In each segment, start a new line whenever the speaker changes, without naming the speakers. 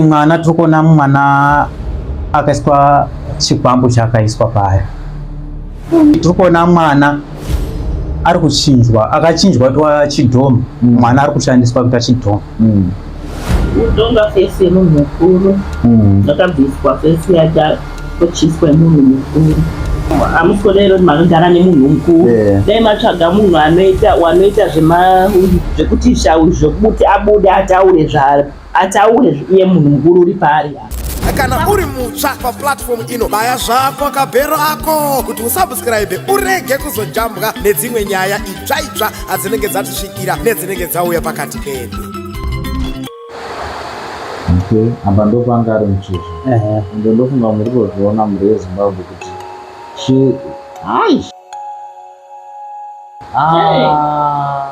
Mwana tiri kuona mwana akaiswa chikwambo chaakaiswa paya. Tiri kuona mwana ari kuchinjwa, akachinjwa twa chidhoma. Mwana ari kushandiswa kuita chidhoma.
Kutonga fesi yemunhu mukuru yakabviswa fesi yacho ochiswa yemunhu mukuru. Hamusi kuona here kuti manogara nemunhu mukuru? Dai matsvaga munhu anoita wanoita zvema zvekuti shawi zvekuti abude ataure zvaari ataure iye munhu mukuru uri paari apa.
Kana uri mutsva paplatform ino, baya zvako kabhero ako kuti usubscribe urege kuzojambwa nedzimwe nyaya itsva itsva adzinenge dzatisvikira nedzinenge dzauya pakati pedu.
Okay, apa ndopanga ari mucheche. Ende ndofunga muri kuzviona mhuri yeZimbabwe kuti she hai. Ah.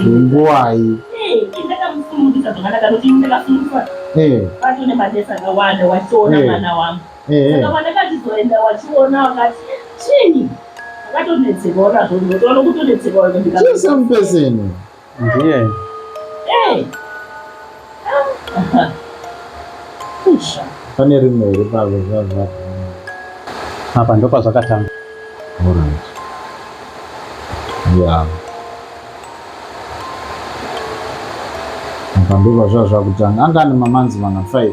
Nguwai? Same person.
Ndiye.
Pane rimwe here pavo zvazva?
Apa ndopazvakatanga.
Alright. Yeah. Apa ndopazvazva zvakutanga. Anga ane mamanzi mana 5.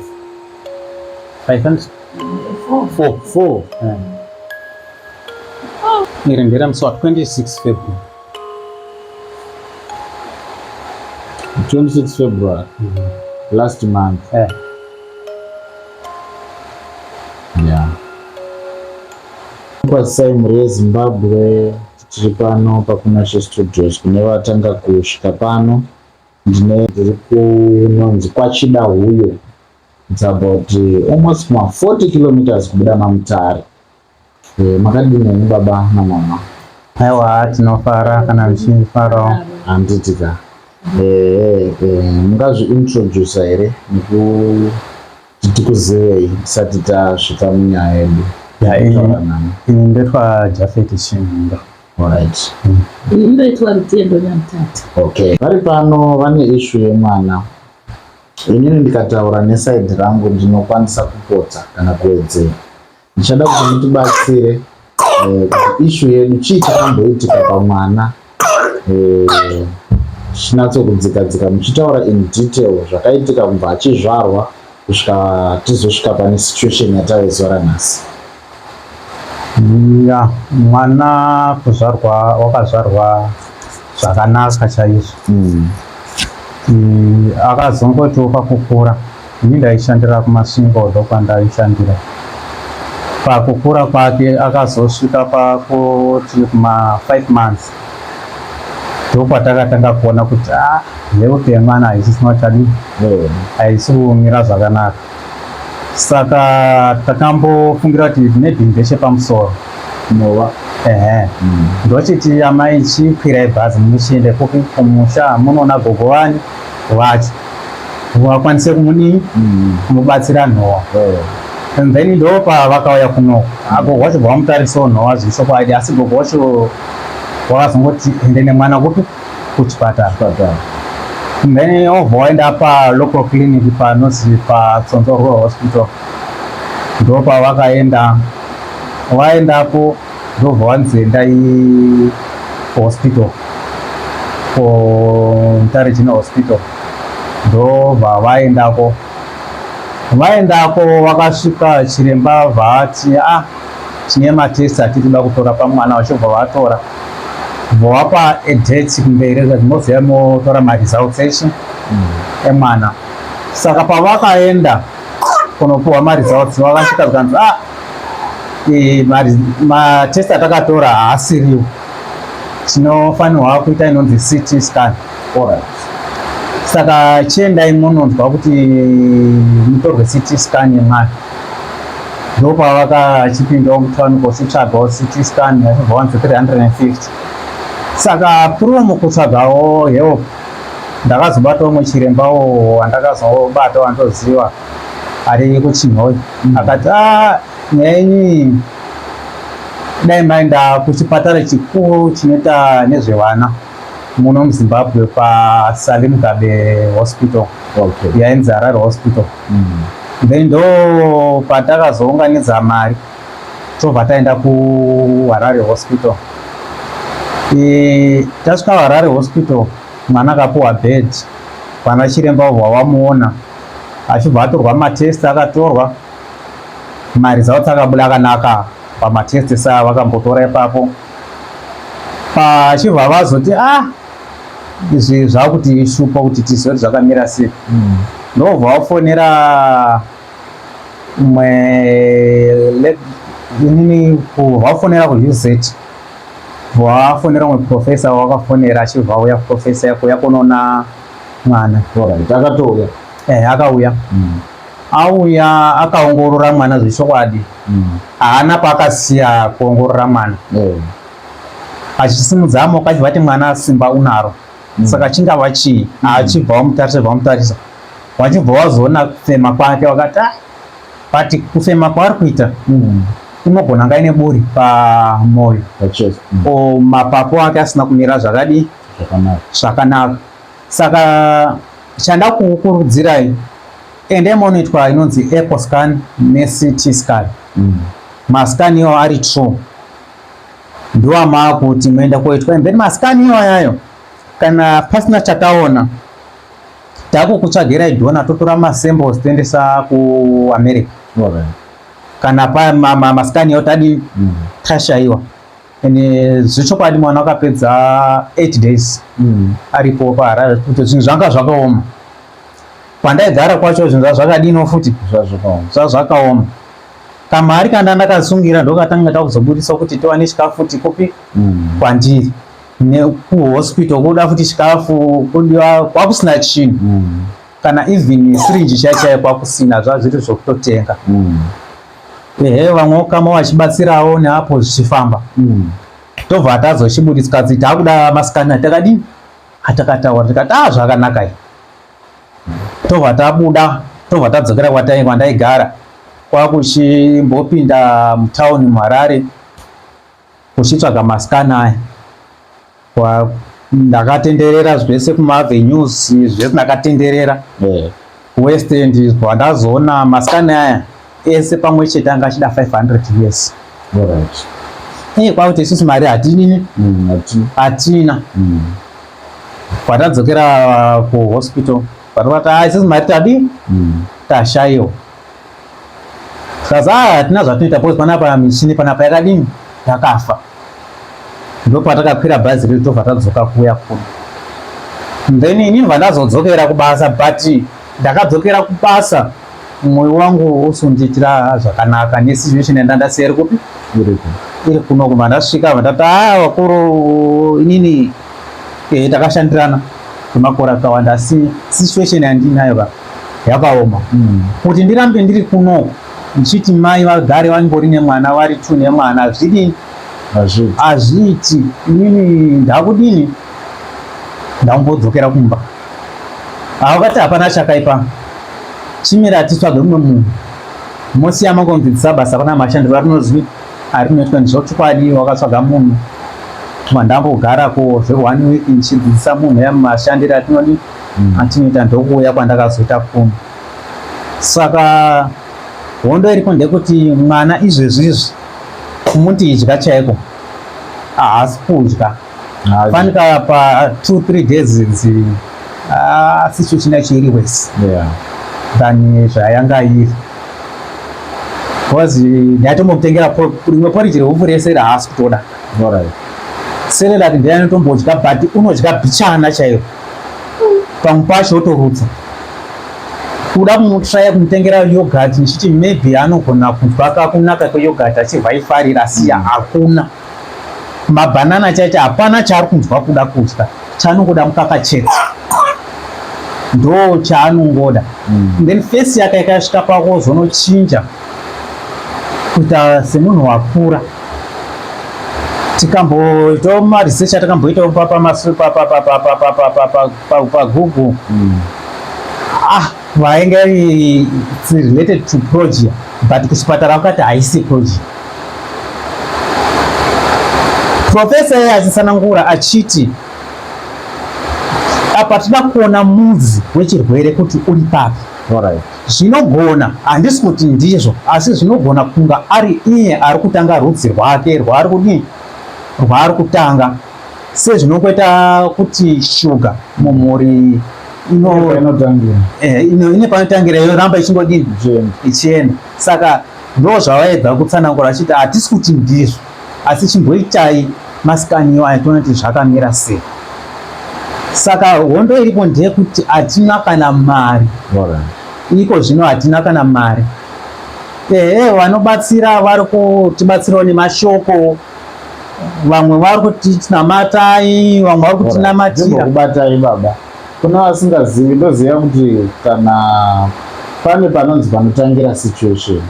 5 and 4.
4.
Iri nderamusi wa 26 February.
26 February. Last month. Yeah. Kwazisai mhuri yeZimbabwe, tiri pano paKunashe Studios kune vatanga kusvika pano. Ndine ndiri kunonzi kwaChida Huyo. It's about almost ma 40 kilometers kubuda maMutare. Makadini henyu baba namama?
Aiwa tinofara kana muchifarawo.
Handiti ka. Mungazviintroduce here nekuti tikuzivei tisati tasvika munyaya yedu?
Ya, ini ndoitwa Jafet Chimhunga.
Alright.
Ini ndoitwa Rutendo Nyamutata.
Okay. Vari pano vane issue yemwana. Inini ndikataura neside rangu ndinokwanisa kupotsa kana kuwedzera. Ndichada kuti mutibatsire kuti issue yedu chii chakamboitika pamwana, tichinatso kudzika-dzika muchitaura in detail zvakaitika kubva achizvarwa kusvika tizosvika pane situation yatave zuva ranhasi.
Ya, mwana kuzvarwa wakazvarwa zvakanaka chaizvo. Akazongotiwo pakukura, ini ndaishandira kuMasvingo ndokwandaishandira. Pakukura kwake akazosvika pakuti kuma 5 months ndopatakatanga kuona kuti health yemwana haisisina chadii, haisi kumira zvakanaka. Saka takambofungira kuti maybe ndechepamusoro
Nova.
Ehe. Ndochiti amai chikwirai bhazi muchiende kupi kumusha munoona gogo vani vacho vakwanise kumudii kumubatsira nhowa. And then ndopa vakauya kuno. Gogo wacho vamutarisawo nhowa zvechokwadi, asi gogo wacho wakazongoti ende nemwana kupi kuchipatara.
Chipatara.
And then obva waenda pa local clinic panozi paTsonzo Rural Hospital. Ndopavakaenda, vaendapo ndobva vanzi endai kuhospital, kuMutare General Hospital. Ndobva vaendako, vaendako vakasvika chiremba vaati tine matest atiri kuda kutora pamwana, vachibva vatora vovapa a date kumberi kuti moziva motora maresults echi emwana. Saka pavakaenda kunopuwa maresults vakasvika zvikanzi matest atakatora haasiriwo, tinofanirwa kuita inonzi CT scan.
Alright.
Saka chiendai munonzwa kuti mutorwe CT scan yemwana. Ndopavakachipindawo mutown kochitsvagawo CT scan yachibva wanzi 350. Saka promo kutsvagawo help, ndakazobata umwe chirembawo wandakazobata wandoziva ari kuChinhoyi. Akati nyaya yenyu dai maenda kuchipatara chikuru chinoita nezvevana. Muno muZimbabwe paSally Mugabe Hospital.
Okay.
Yainzi Harare Hospital. Then ndo patakazounganidza mari tobva taenda kuHarare Hospital. Tasvika Harare Hospital, mwana akapuwa bed, vana chiremba vobva vamuona, achibva atorwa matest, akatorwa mari dzavo dzakabuda akanaka pamatest, saa vakambotora ipapo pachibva vazoti, ah, izvi zvakuti ishupa kuti tizive kuti zvakamira sei. Ndobva vafonera umwe inini, vafonera kuUZ, vafonera umwe professor, wakafonera achibva auya professor yakuuya kunoona mwana.
Alright, akatouya.
Akauya. Auya akaongorora mwana zvechokwadi. Haana paakasiya kuongorora mwana. Achisimudza maoko achibva ati, "Mwana, simba unaro." Saka chingava chii? Achibva wamutarisa, bva wamutarisa, vachibva wazoona kufema kwake, vakati, "Ah, but kufema kwaari kuita unogona nga aine buri pamwoyo
Pachest.
O mapapu ake asina kumira zvakadii?"
Zvakanaka.
"Zvakanaka. Saka chanda kukurudzirai, endai munoitwa inonzi echo scan neCT scan." Mascan iwo ari true ndiwamaakuti muenda koitwa, and then mascan iwo ayayo, kana pasina chataona, takukutsvagirai donor, totora masamples toendesa kuAmerica. Kana pa mascan iwo tadii? Tashayiwa. Ende zvechokwadi mwana akapedza 8 days aripo paHarare, kuti zvinhu zvanga zvakaoma. Pandaigara kwacho zvinhu zvazvakadino futi?
Zvazvakaoma.
Zvazvakaoma. Kamari kanda ndakasungira ndokatanga takuzobudisa kuti tiwane chikafu futi kupi? Kwandiri nekuhospital kuda futi chikafu kudiwa, kwakusina chinhu. Kana even syringe chaiyo chaiyo kwakusina, zvazviri zvokutotenga. Ehe, vamwe ukama vachibatsirawo neapo zvichifamba. Tobva tazochibudiswa kuti takuda mascan takadini atakataura, tikati, "Ah, zvakanaka iyi." Tobva tabuda, tobva tadzokera kwandaigara, kwakuchimbopinda mutauni muHarare kuchitsvaga mascan aya. Ndakatenderera zvese kumaavenues zvese, ndakatenderera West End, wandazoona mascan aya ese pamwe chete anga achida 500 US. Kwakuti isusu mari hatinini. Hatina. Kwatadzokera kuhospital, patikati, "Ah, isusu mari tadii?" "Tashayiwa." Tikazi, "Ah, hatina zvatinoita because panapa michini panapa yakadini? Yakafa." Ndopatakakwira bhazi redu, tobva tadzoka kuuya kuno. Then inini bva kubasa, but ndakadzokera kubasa mwoyo wangu usundiitira zvakanaka nesituation yandandasiya iri kupi?
Iriko.
Iri kuno. Kubva ndasvika, bva ndati, "Ah, vakuru, inini takashandirana kwemakore akawanda, asi situation yandinayo ka yakaoma kuti ndirambe ndiri kuno ndichiti mai vagare vangori nemwana, vari two nemwana, hazvidini."
Hazviiti.
"Hazviiti. Inini ndakudini, ndambodzokera kumba." Havakati, "Hapana chakaipa, chimira titsvage mumwe munhu, mosiya mangomudzidzisa basa, pana mashandiro arinozwi arinoitwa." Ndizvochokwadi, wakatsvaga munhu, mandambogarako zve1 week ndichidzidzisa munhu ya mashandiro atinodi atinoita, ndokuuya kwandakazoita kuno. Saka hondo iripo ndekuti mwana izvezvi izvi kumuti idya chaiko haasi kudya. Fanika pa 2 3 days idzi, situation yacho iri worse than zvayanga iri, because ndaitomomutengera rimwe porridge reupfu rese rahaasi kutoda. Cerelac ndiye anotombodya, but unodya bichana chaiyo, pamwe pacho otorutsa. Kuda kumutraya kumutengera yogurt ndichiti maybe anogona kunzwa kakunaka kweyogurt achibva aifarira, asiya. Hakuna mabhanana chaicho, hapana chaari kunzwa kuda kudya. Chaanongoda mukaka chete, ndo chaanongoda. Then face yake ikasvika pakuzonochinja kuita semunhu wakura. Tikamboitawo maresearch atakamboitawo paGoogle, ah, vainge it's related to progeria, but kuchipatara vakati haisi progeria. Professor iye achitsanangura achiti Apa tida kuona mudzi wechirwere kuti uri papi. Zvinogona, handisi kuti ndizvo, asi zvinogona kunga ari iye ari kutanga rudzi rwake rwaari kudii, rwaari kutanga, sezvinongoita kuti shuga mumhuri ine panotangira yoramba ichingodini ichienda. Saka ndo zvavaedza kutsanangura vachiti hatisi kuti ndizvo, asi chimboitai masikaniwo aya tione kuti zvakamira sei. Saka hondo iripo ndeyekuti hatina kana mari iko zvino, hatina kana mari. Ehe, vanobatsira vari kutibatsirawo nemashoko, vamwe vari kuti tinamatai, vamwe vari kutinamatira.
Kubatai baba, kuna vasingazivi, ndoziva kuti kana pane panonzi panotangira situation,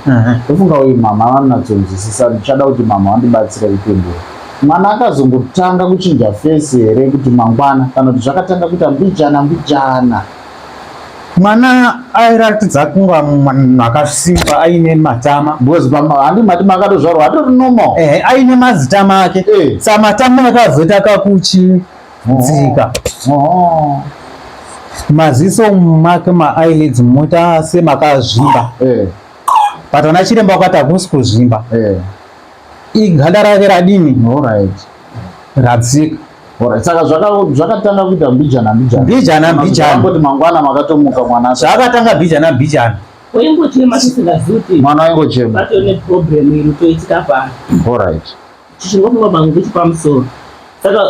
ndofunga uyu mama vanonatsonzwisisa. Ndichada kuti mama vandibatsire kupindura. Mwana akazongotanga kuchinja face here kuti mangwana, kana kuti zvakatanga kuita mbijana mbijana?
Mwana airatidza kunga munhu akasimba, aine matama.
Because handi mati makatozvarwa atori normal.
Ehe, aine mazitama ake. Sa matama akazoita kakuchidzika. Maziso make, maeyelids moita semakazvimba. But vana chiremba vakati hakusi kuzvimba. Iganda rake radini? Radzika.
Alright. Saka zvakatanga kuita mbijana mbijana.
Mbijana mbijana.
Kuti mangwana makatomuka mwana.
Zvakatanga mbijana mbijana.
Waingochema tisingazivi kuti
mwana waingochema.
Patone problem iri kutoitika pano.
Alright.
Tichingofunga pangu kuti pamusoro. Saka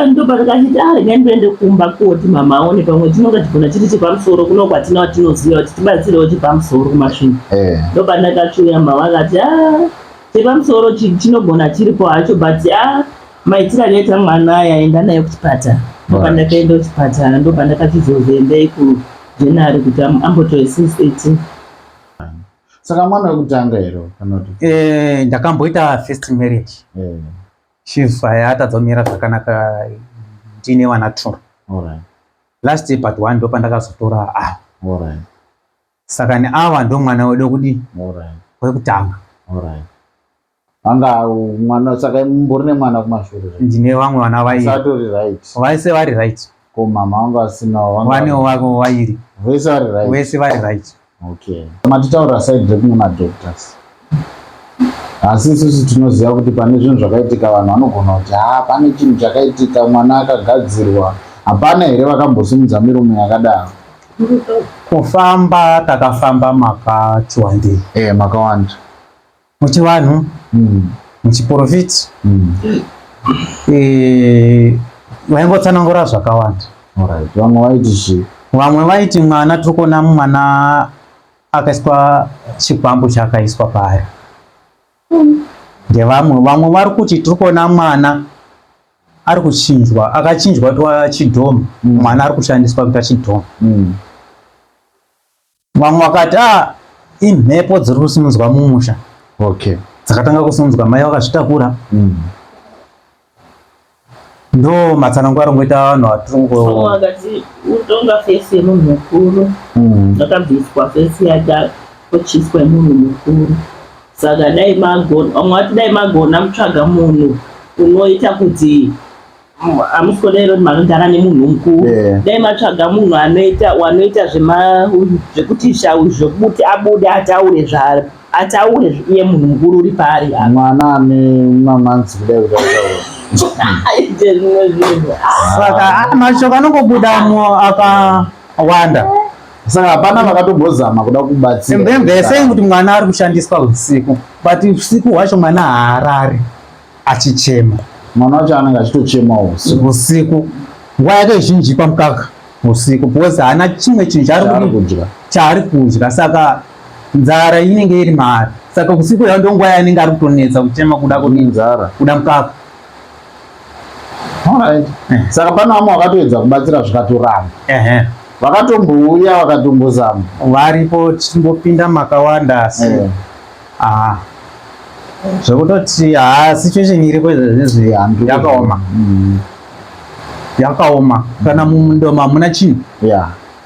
ndopatakachiti ah, regai ndoende kumba koti mama aone pamwe chinonga chigona chiri chepamusoro kuno kwatina watinoziva kuti tibatsirewo chepamusoro kumasvingo. Ndopandakachiuya mama akati ah, chepamusoro chinogona chiripo hacho, but ah, maitiro akaita mwana aya, enda naye kuchipatara. Ndopandakaenda kuchipatara, ndopandakachizozoendai kujenari kuti ambotoisisiti.
Saka mwana wekutanga here kana kuti?
Ndakamboita first marriage. Chibva yatadzomira zvakanaka, ndine vana 2. Last but one ndopandakazotora ava. Saka neava ndo mwana wedu wekudii? Wekutanga.
Anga mwana, saka mbori nemwana kumashure?
Ndine vamwe vana vairi.
Satori right.
Vaise vari right.
Ko mama vanga vasinawo?
Vanewo vako vairi.
Vese vari right.
Vese vari right.
Okay. Matitaura side rekune madoctors. Asi isusu tinoziva kuti pane zvinhu zvakaitika, vanhu vanogona kuti ha, pane chinhu chakaitika, mwana akagadzirwa. Hapana here vakambosimudza miromo yakadaro?
Kufamba takafamba makati wandei.
Makawanda.
Muchivanhu, muchiprofiti, vaingotsanangura zvakawanda.
Alright. Vamwe vaiti chii?
Vamwe vaiti mwana, tiri kuona mwana akaiswa chikwambo chakaiswa paari. Ndevamwe. Vamwe vari kuti tiri kuona mwana ari kuchinjwa, akachinjwa twa chidhoma. Mwana ari kushandiswa kuita chidhoma. Vamwe vakati ah, imhepo dziri kusimudzwa mumusha. Dzakatanga kusimudzwa mai vakazvitakura. Ndo matsanango arongoita vanhu vatirungo.
Akati utonga face yemunhu mukuru. Akabviswa face yake ochiswa yemunhu mukuru. Saka dai magona, vamwe vati dai magona kutsvaga munhu unoita kuti hamusi kuona here kuti makagara nemunhu mukuru. Dai matsvaga munhu anoita wanoita zvekuti shawi zvekuti abude ataure zva ataure iye munhu mukuru uri paari
apa. Mwana ane mamanzi kudai kuti ataure.
Aite zvimwe zvinhu.
Saka mashoko anongobudamo akawanda.
Saka hapana vakatombozama kuda kubatsira?
Mbembe sei kuti mwana ari kushandiswa usiku, but usiku hwacho mwana haarari achichema.
Mwana wacho anenge achitochemawo
usiku. Usiku nguva yake zhinji pamukaka usiku, because haana chimwe chinhu
chaari kudya.
Chaari kudya, saka nzara inenge iri maari. Saka usiku yacho ndo nguva yaanenge ari kutonetsa kuchema kuda
kudii? Nzara.
Kuda mukaka.
Alright. Saka pane vamwe vakatoedza kubatsira zvikatoramba?
Ehe.
Vakatombouya vakatombozama?
Varipo, tichimbopinda makawanda, asi zvekutoti haa, situation iripo izvezvi yakaoma. Yakaoma. Kana mumundoma hamuna chinhu.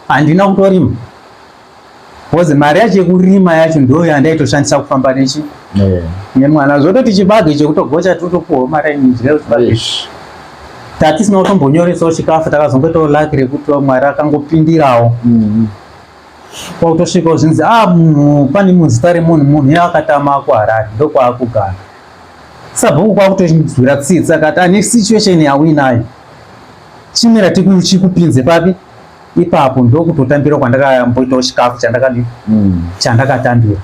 Handina kutorima because mari yacho yekurima yacho ndo yandaitoshandisa kufamba nechi nemwana. Zvototi chibage chekutogocha totopuwa mari inidya chibage.
Eish.
Tatisina kutombonyoresawo chikafu, takazongoitawo lucky rekuti Mwari akangopindirawo. Kwakutosvikawo zvinzi ah munhu pane muzita remunhu munhu iye akatama kuHarare ndokwaakugara. Sabhuku kwakutonzwira tsitsi akati ane situation yauinayo chimira tichikupinze papi ipapo ndokutotambira kwandakamboitawo chikafu chandakadi chandakatambira.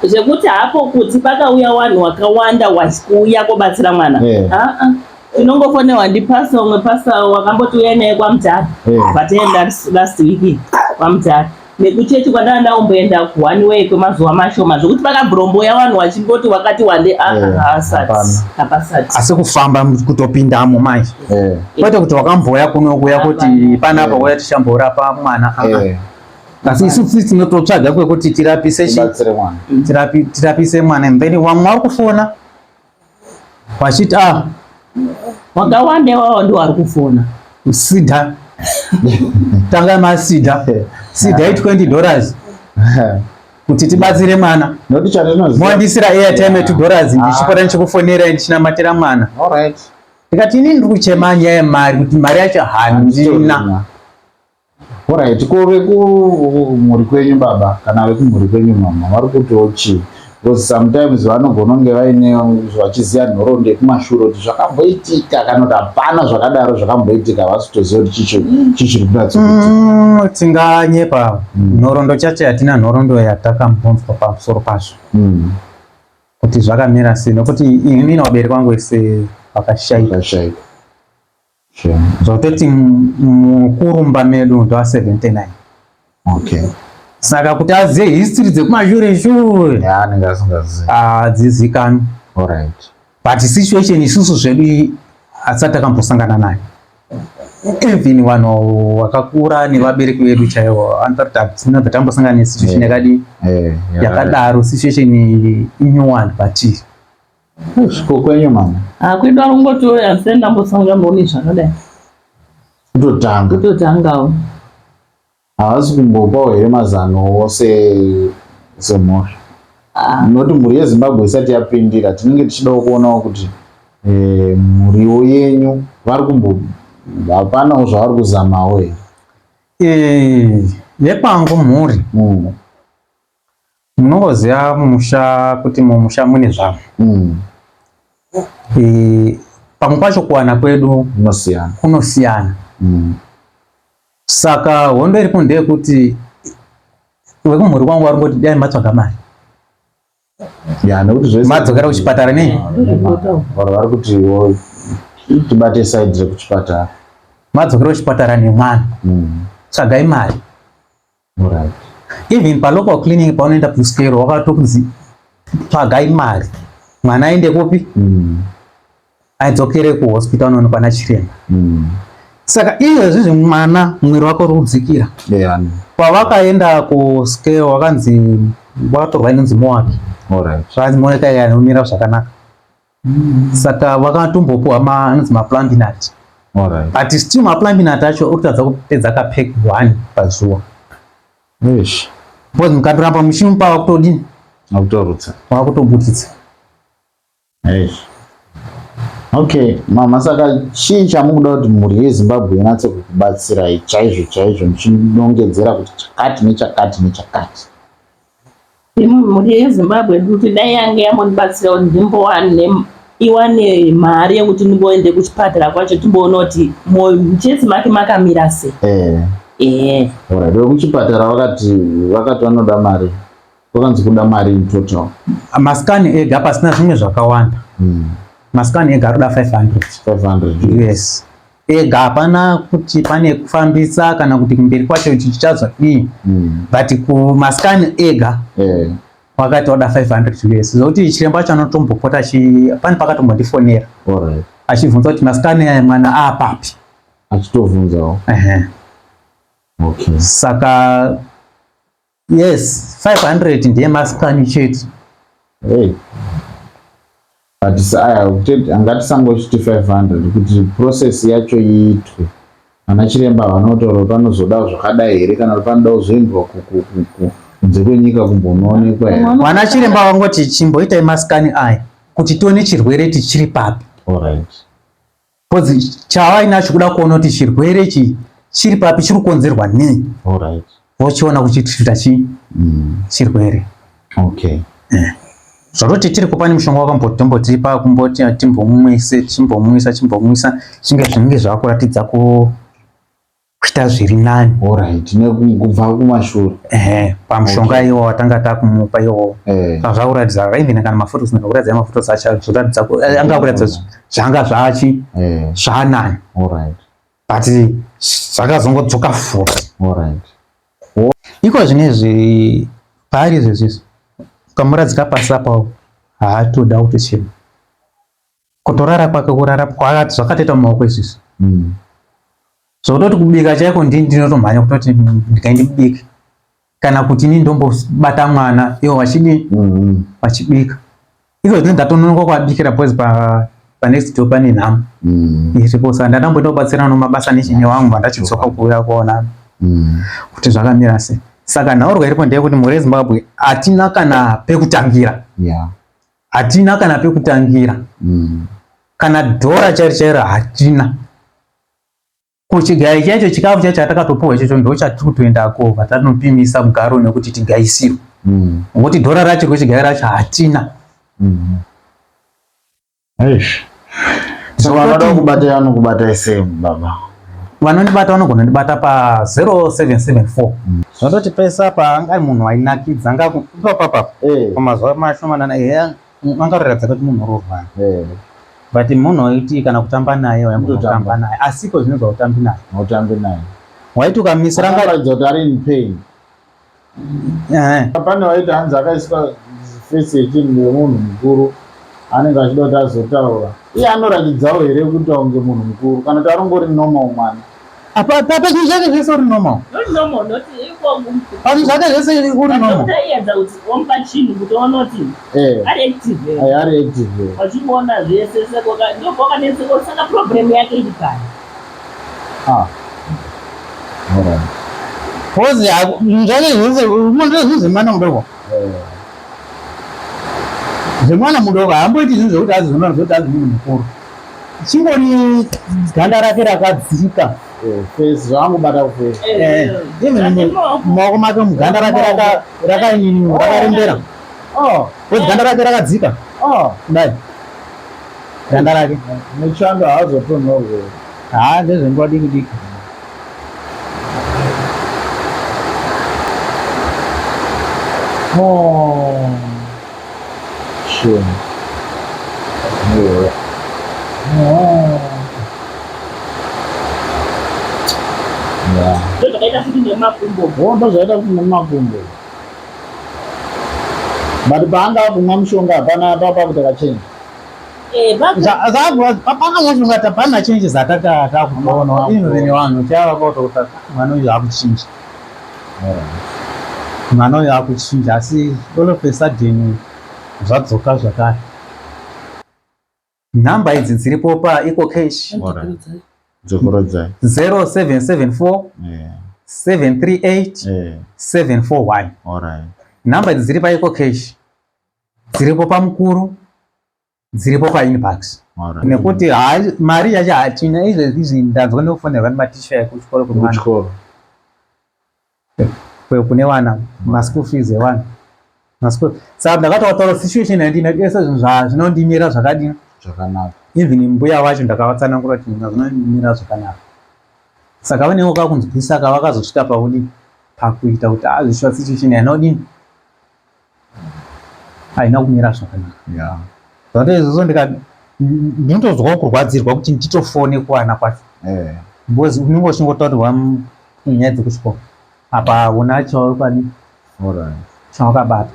Zvekuti hapo kuti pakauya wanhu wakawanda wachikuuya kobatsira mwana. Aa tinongofonewa ndipasa umwe pasa wakamboti uya naye kwaMutare. Vataenda last week kwaMutare. Nekuchechi kwandanga ndakumboenda one way kwemazuva mashoma zvekuti pakabhurombouya vanhu vachimboti wakati wande haasati hapasati.
Asi kufamba kutopindamo manje. Kwete kuti wakambouya kuno kuya kuti panapa uya tichamborapa mwana. Asi isu tisi tinototsvaga kwekuti tirapise chi tirapise mwana and then vamwe vari kufona vachiti ah
wakawanda iwawo ndiwo ari kufona
sidha tanga masidha sidha i 20 dollars kuti tibatsire mwana mondisira airtime 2 dollars ndichipota ndichikufonera ndichinamatira mwana. Ndikati inini ndiri kuchema nyaya yemari kuti mari yacho handina.
Alright, ko vekumhuri kwenyu baba kana vekumhuri kwenyu mama vari kutiwo chii? Because sometimes vanogona kunge vaine vachiziva nhoroondo yekumashure kuti zvakamboitika kana kuti hapana zvakadaro zvakamboitika havasi kutoziva kuti chii chiri kunyatsokuitika.
Tinganyepa nhoroondo chacho hatina nhoroondo yatakambonzwa pamusoro pazvo kuti zvakamira sei nokuti inini vabereki vangu vese vakashaika. Zvototi mukurumba medu ndo 79.
Okay.
Saka kuti azive history dzekumashure shure
Yeah, anenge asingazivi.
hadzizikanwi.
Alright.
But situation isusu zvedu hatisati takambosangana nayo. Even vanhu vakakura nevabereki vedu chaivo anotaura kuti hatina tambosangana nesituation yakadii yakadaro, situation inyowani patiri.
Ko kwenyu mama?
Ah, kwedu ari kungoti handisati ndambosanganawo nezvakadai.
Kutotanga.
Kutotangawo.
Havasi kumbopawo here mazano ose semhosva?
Ah.
Noti mhuri yeZimbabwe isati yapindira tinenge tichidawo kuonawo kuti mhuriwo yenyu vari kumbo hapanawo zvavari kuzamawo here?
Yekwangu mhuri. Munongoziva mumusha kuti mumusha mune zvamwe. Pamwe pacho kuwana kwedu kunosiyana. Saka hondo iripo ndeyekuti vekumhuri kwangu vari kungoti dai matsvaga mari.
Ya, nekuti zvese
madzokera kuchipatara nei?
Vanhu vari kuti tibate side rekuchipatara.
Madzokera kuchipatara nemwana. Tsvagai mari.
Alright.
Even palocal clinic paunoenda kuskero wakatokunzi tsvagai mari mwana aende kupi adzokere kuhospital unoonekwa nachiremba. Saka izvezvi mwana mwiri wake uri kudzikira. Pavakaenda kuskero wakanzi wakatorwa inonzi moaki.
Alright.
Zvakanzi moaki yanomira zvakanaka. Saka vakatombopuwa anonzi maplumbinat.
Alright.
But still maplumbinat acho uri kutadza kupedza kapack 1 pazuva.
Eish.
Because mukatoramba muchimupa wakutodini?
Wakutorutsa.
Wakutobuditsa.
Eish. Okay, mama, saka chii chamukuda kuti mhuri yeZimbabwe inatse kukubatsirai chaizvo chaizvo muchinongedzera kuti chakati nechakati nechakati?
Mhuri yeZimbabwe kuti dai yange yambondibatsira kuti ndimbowane iwane mari yekuti ndimboende kuchipatara kwacho timboona kuti muchesi make makamira sei.
Alright, vekuchipatara vakati vanoda mari. Vakanzi kuda mari in total.
Maskani ega pasina zvimwe zvakawanda. Maskani ega arikuda 500.
500.
Yes. Ega hapana kuti pane kufambisa kana kuti kumberi kwacho chichazodii. But kumaskani ega wakati wada 500 US. Zvokuti chiremba wacho anotombopota pane pakatombondifonera.
Alright.
Achibvunza kuti maskani aya mwana aapapi.
Achitovhunzawo. Okay.
Saka yes, 500 ndiye maskani chete.
Hey. But aya ngatisangochiti 500 kuti process yacho iitwe. Ana chiremba vanotaura panozoda zvakadai here kana kuti panoda kuzoendwa kunze kwenyika kumbonoonekwa here?
Vana chiremba vangoti chimboitai maskani aya kuti tione chirwere tichiri papi.
Alright.
Because chavainacho kuda kuona kuti chirwere ichi chiri papi chiri kukonzerwa nei.
Alright.
Vochiona kuchitreata chi chirwere.
Okay.
Zvatoti tiri kupa nemushonga wakambotombotipa kumboti timbomwise chimbomwisa chimbomwisa chinge zvinenge zvakuratidza kuita zviri nani.
Alright. Nekubva kumashure.
Ehe, pamushonga
Okay.
iwo watanga takumupa iwowo.
Eh.
Saka zvakuratidza even kana mafotos ndikakuratidza mafotos acho zvoratidza anga kuratidza zvanga zvachi
Eh.
zvaanani.
Alright.
But zvakazongodzoka futi.
Alright.
Iko zvinezvi paari izvezvi ukamuradzika pasi apawo haatoda kutochema. Kutorara kwake kurara kwakati zvakatoita mumaoko izvizvi. Zvokutoti kubika chaiko ndini ndinotomhanya kutoti ndikai ndibike. Kana kuti ini ndombobata mwana ivo vachidii vachibika. Iko zvino ndatononoka kuabikira because pa pa next door pane nhamo iripo saka ndatamboenda kubatsirana nomabasa nechine wangu vandachidzoka kuuya kuona kuti zvakamira sei. Saka nhaurwa iripo ndeyekuti mhuri yeZimbabwe hatina kana pekutangira.
Yeah.
Hatina kana pekutangira. Kana dhora chairo chairo hatina. Kuchigayo chacho chikafu chacho chatakatopuwa ichocho ndo chatiri kutoendako vatanopimisa mugaro nekuti tigaisirwe. Ngokuti dhora racho kuchigayo racho hatina.
Eish. So vanoda kubata vanokubata sei baba?
Vanondibata vanogona kundibata pa 0774. Zvandoti pese apa anga ari munhu ainakidza anga ipapapa
Eh.
pamazuva mashomanana ehe angaratidza kuti munhu unorwara.
Eh.
But munhu waiti kana kutamba naye waimbotamba
Kutotamba.
naye asi iko zvinonzi hautambi naye.
Hautambi naye.
Waiti ukamisira anga
Akaratidza kuti ari in pain.
Eh.
Pane waiti hanzi akaiswa face yechinhu yemunhu mukuru anenge achida kuti azotaura. Iye anoratidzawo here kuti kunge munhu mukuru kana kuti arongori normal mwana?
Apa apa zvinhu zvake zvese uri normal.
Not normal, not iko
Pazvinhu zvake zvese uri normal.
Doctor kuti womupa chinhu kuti aone kuti
Eh.
ari active here.
Ayi ari active here.
Vachimuona zvese saka ndopakanetseka saka problem yake iri pai.
Ah. Alright.
Because zvinhu zvake zvese unoona zvinhu zvemwana mudoko.
Eh.
Zvemwana mudoko haamboiti zvinhu zvekuti azoona zvekuti azi munhu mukuru. Chingori ganda rake rakadzika.
Eh, face zvangobata kuface.
Eh, even mumaoko make muganda rake rakarembera.
Oh,
Because ganda rake rakadzika.
oh.
Kudai. Ganda rake.
Nechando haazotonhorwe.
Haa ndezvenguva diki diki.
Oh. Shame. Yeah. Oh. Yeah.
Ndozvakaita futi nemakumbo.
Oh, ndozvaita futi nemakumbo. But paanga kumwa mushonga hapana papa kuti akachenja.
Eh,
Pakanyachonga hapana changes atakakutoona even vanhu tiava kotota mwana uyu akuchinja. Mwana uyu akuchinja asi all of a sudden zvadzoka zvakare. Nhamba idzi dziripo pa EcoCash
Dzokorodzai.
0774
Yeah.
738
Yeah.
741.
Alright.
Nhamba idzi dziri pa EcoCash dziripo pamukuru dziripo painbox.
Alright.
Nekuti mari yacho hatina izvezvi izvi ndanzwa nekufonerwa nematicha ekuchikoro kwemwana
Kuchikoro.
Kune vana maschool fees evana maschool. Saka ndakatotaura situation yandina ese zvinhu zvinondimira zvakadini
Zvakanaka.
Even mbuya vacho ndakavatsanangura kuti zvinhu zvinondimira zvakanaka. Saka vanenge vakakunzwisisa ka vakazosvika paudini pakuita kuti azvishuwa situation yainodini haina kumira zvakanaka.
Yeah.
Zvato izvozvo ndinotozwawo kurwadzirwa kuti nditofone kuwana kwacho.
Eh.
Because unenge uchingotaurirwa nyaya dzekuchikoro. Apa hauna chawakadi
Alright.
chawakabata.